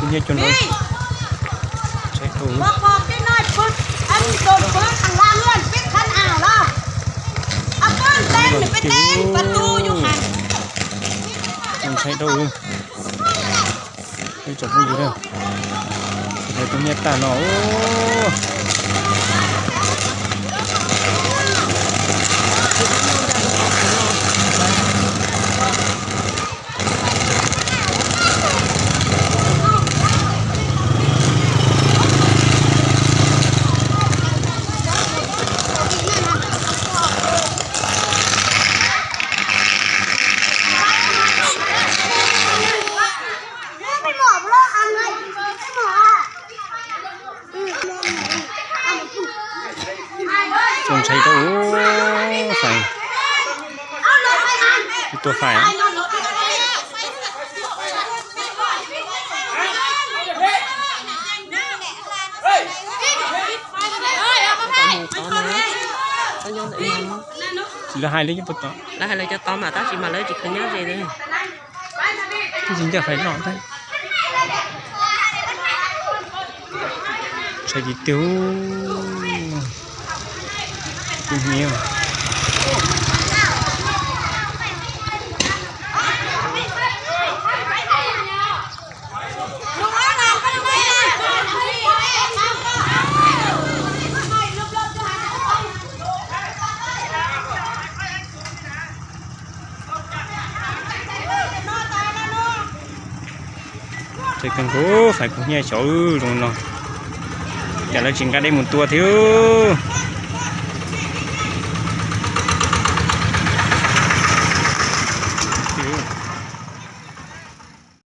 Nyiaj coj no. Ntshai rau. Ib tsoom phooj ywg, tus nyiaj tag no. Txaus ntshai rau, fais, tua fais. Lawv hais li, lawv hais li cov tod mas tab sis mas lawv tsis khwv nyob ze li. Twb tsis ncaj fais loj thiab. Ntshai tiag tiag. Kuv hniav. Ces kawg nkaus fais kuv nyiaj xyov zoo no, cas lawv tsis nqa dej mus tua thiab.